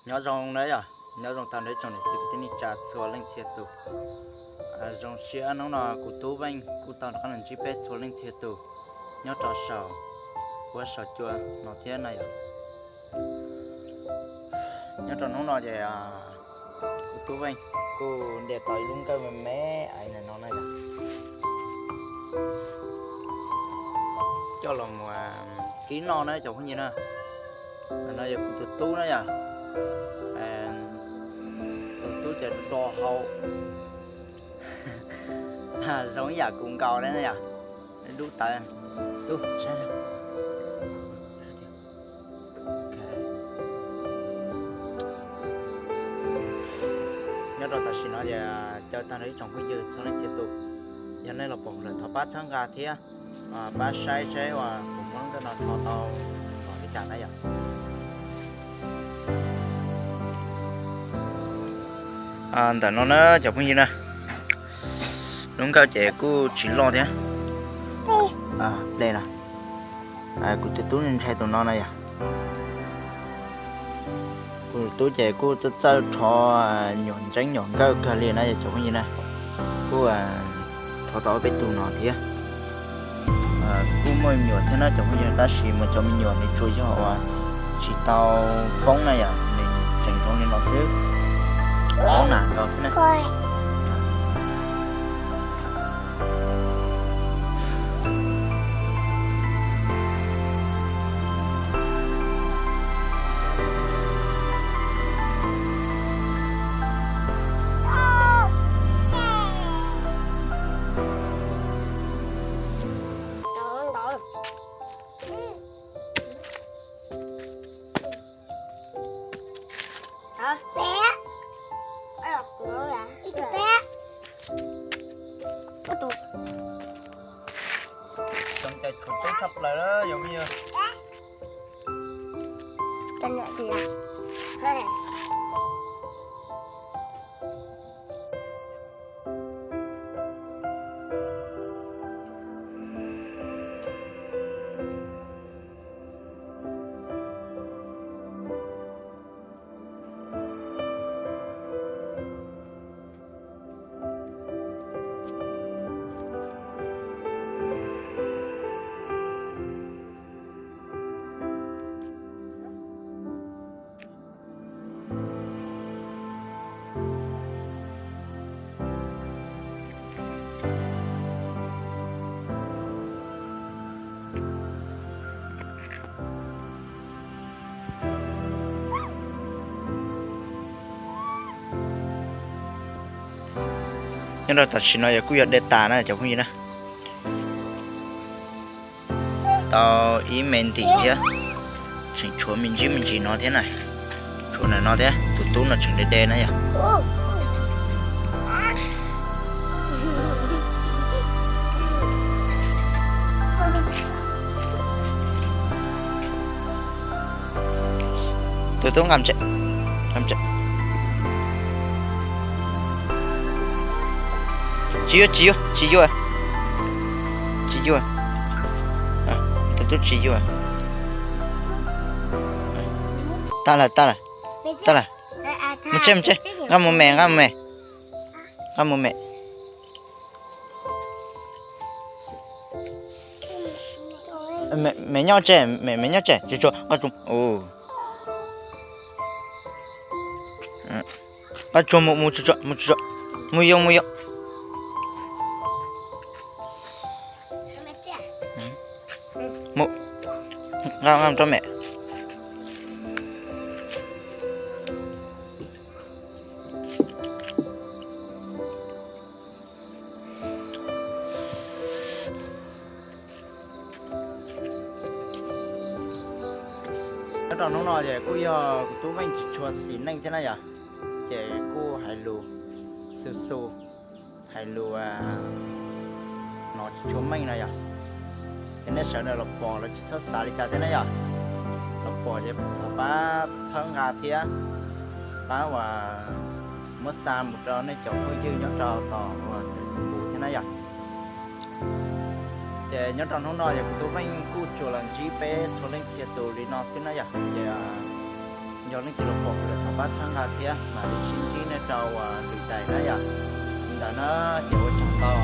Nyob zoo na yom, nyob zoo tag nrho ib tsoom niam txiv kwv tij neej tsa txhua leej txhia tus. Zoo siab hnub no kuv Tub Veej kuj tau rov qab los ntsib peb txhua leej txhia tus nyob rau saum huab saum cua no thiab na yom. Nyob rau hnub no ces kuv Tub Veej kuj ntiav tau ib lub nkawj me me aiv ntawm no na yom, coj los mus kib noj na cov phooj ywg na. Ntawm no yog kuv tus tub na yom, tus tub ces do hau zoo ib yam kuv nkaus li na yom, dub tawv, tub saib. Nyob rau tam sim no ces caw tag nrho ib tsoom phooj ywg txhua leej txhia tus, yog nej los pom lawm thov pab txhawb nqa thiab pab saib saib uas kuv muab lub nkawj no rho tau los li cas na yom. Ntawm no na cov phooj ywg na, lub nkawj ces kuj tsis loj thiab. Ple no, kuv tus tub ntshai tus no na yom. Kuv tus tub ces kuj txawj txawj rho nyuam ntseeb nyuam nkawj kawg li na yom cov phooj ywg na. Kuj rho tau ob peb tug no thiab. Kuj muaj me nyuam thiab na cov phooj ywg, tab sis mas cov me nyuam nws tsuas yog uas tsis tau poob na yom, nws tseem zoo li no xwb, poob nas nkaus xwb na. Txoos cai tshuav coob tshaj plaws na yom phooj ywg. Nyob rau tam sim no yog kuj yog de tas na cov phooj ywg na. Tau ib me ntim thiab, tseem tshuav me ntsis me ntsis no thiab na. Tshuav ntawm no thiab, tus tub no tseem de de na yom. Tus tub nqa tse, nqa tse. Tsis yuav, tsis yuav, tsis yuav. Tsis yuav. Tus tub tsis yuav. Tag lawm, tag lawm, tag lawm. Mus tsev, mus tsev, nqa mus mem, nqa mus mem, nqa mus mem. Mem nyob tsev, mem nyob tsev, tsuag tsuag, nqa tsuag. Nqa tsuag mus, mus tsuag tsuag, mus tsuag tsuag, mus yoo, mus yoo. Nqa, nqa rau mem. Nyob rau hnub no ces kuj yog kuv tub Veej tsis tshua xis neej thiab na yom, ces kuj hais lus xu xu, hais lus no tsis tshua meej no yom. Ces nej sawv daws los pom los tsis txhob xav li cas thiab na yom. Los pom ces thov pab txhawb nqa thiab pab uas muab xa mus rau nej cov phooj ywg nyob rau tom uas Facebook thiab na yom. Ces nyob rau hnub no yog kuv tub Veej kuj tsuas los ntsib peb txhua leej txhia tus li no xwb na yom. Ces yog leej twg los pom lawm thov pab txhawb nqa thiab mam li sib ntsib nej rau lwm daim na yom. Li ntawd na, ces ua tsaug ntau.